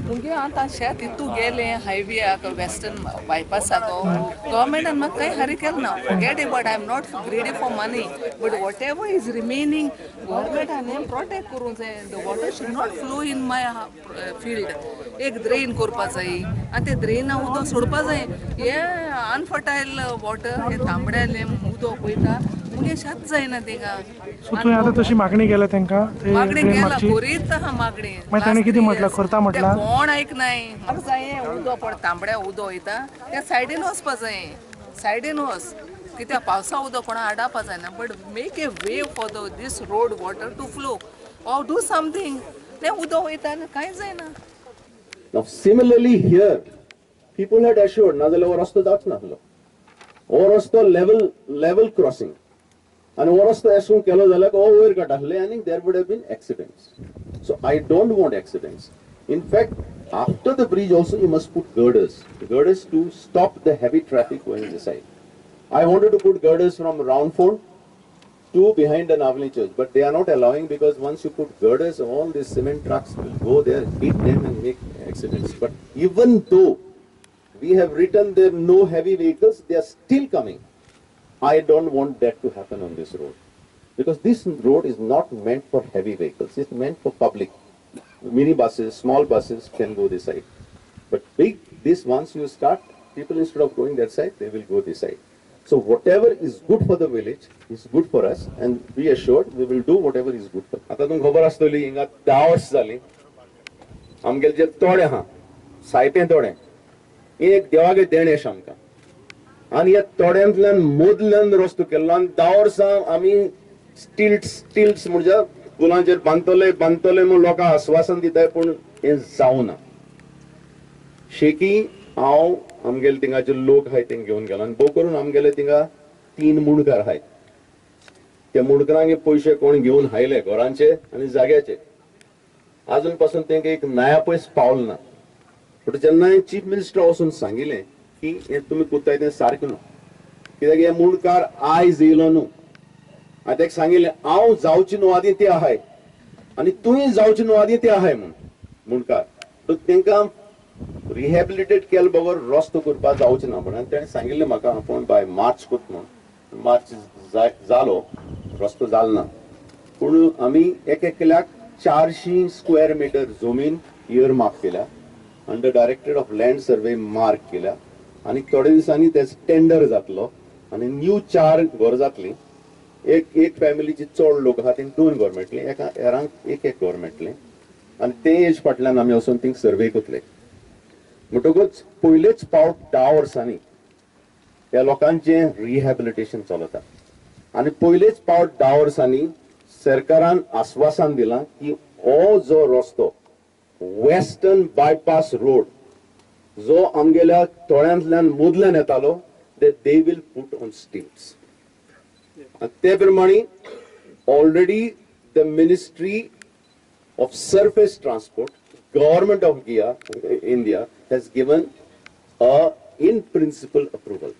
मुगे आतां शेत इतू गेलें हायवेक, वेस्टर्न बायपासाक. गव्हर्मेंटान म्हाका कांय हारी केलें ना. Forget about, I am not greedy for money, but whatever is remaining गव्हर्मेंटान protect करूंक जाय. The water should not flow in my field. एक ड्रेन करपा जाय आनी ते ड्रेना उदक सोडपा जाय. हे अनफर्टायल वॉटर, हे तांबड्यालें उदक वयता, मुगे शेत जायना थिंगा. सो तुवें आतां तशी मागणी केल्या तांकां? मागणी केला, करीत आहा मागणी. मागीर ताणें कितें म्हटलां, करता म्हटलां? कोण आयकनाय. म्हाका जाय उदक पड, तांबड्या उदक वयता त्या सायडीन वचपा जाय, सायडीन वच. कित्याक पावसा उदक कोणा आडावपा जायना, but make a way for the this road water to flow or do something. तें उदक वयता आनी कांय जायना. Now similarly here, people had assured, नाजाल्यार हो रस्तो जावच नासलो. हो रस्तो लेवल क्रॉसिंग आनी हो रस्तो एशें केलो जाल्यार हो वयर काडटा आसले आनी there would have been accidents. So I don't want accidents. In fact, after the bridge also you must put girders, girders to stop the heavy traffic going this side. I wanted to put girders from Roundfort to behind the Navali church, but they are not allowing, because once you put girders, all these cement trucks will go there, hit them and make accidents. But even though we have written there no heavy vehicles, they are still coming. I don't want that to happen on this road, because this road is not meant for heavy vehicles. It's meant for public. Mini buses, small buses can go this side. But big, this once you start, people instead of going that side, they will go this side. So whatever is good for the village is good for us, and be assured we will do whatever is good for. आतां तुमकां खबर आसतली, हिंगा 10 वर्सां जालीं आमगेले जे तोडे आहा, सायपें तोडे, एक देवागे देणें अशें आमकां. आनी ह्या तोड्यांतल्यान मदल्यान रस्तो केल्लो आनी 10 वर्सां आमी स्टिल्ट्स म्हणजे पुलांचेर बांदतले बांदतले म्हूण लोकांक आस्वासन दिताय, पूण हें जावना. शेकी हांव आमगेले थिंगाचे लोक आहाय तेंकां घेवन गेलो आनी भोव करून आमगेले थिंगा 3 मुंडकार आहाय. त्या मुंडकारांक पयशे कोण घेवन आयले घरांचे आनी जाग्याचे, आजून पासून तेंकां एक नया पयस पावल ना. पूण जेन्ना हांवें चीफ मिनिस्टर वचून सांगिल्लें की हें तुमी करताय तें सारकें न्हू, कित्याक हे मुंडकार आयज येयलो न्हू. हांवें ताका सांगिल्लें हांव जावचे न्हू आदीं ते आहाय आनी तुवें जावचे न्हू आदीं ते आहाय म्हूण मुंडकार. तांकां रिहॅबिलिटेट केले बगर रस्तो करपाक जावचें ना म्हण. आनी ताणें सांगिल्लें म्हाका आपूण बाय मार्च करता म्हूण. मार्च जालो, रस्तो जालो ना. पूण आमी एक एकल्याक 400 स्क्वेअर मिटर जमीन इयर मार्क केल्या, under directorate of land survey mark केल्या आनी थोड्या दिसांनी तेच टेंडर जातलो आनी न्यू 4 घर जातली. एक एक फॅमिलीची चड लोक आहा तेंकां 2 घर मेळटलीं, एका हेरांक एक एक घर मेळटलें. आनी ते एज फाटल्यान आमी वचून थिंग सर्वे करतले. म्हणटकूच पयलेच पावट 10 वर्सांनी ह्या लोकांचें रिहॅबिलिटेशन चलता आनी पयलेच पावट 10 वर्सांनी सरकारान आस्वासन दिलां की हो जो रस्तो वेस्टर्न बायपास रोड जो आमगेल्या तोळ्यांतल्यान मदल्यान येतालो, they will put on stilts. ते प्रमाणे already the ministry of surface transport, government of India has given a in principle approval.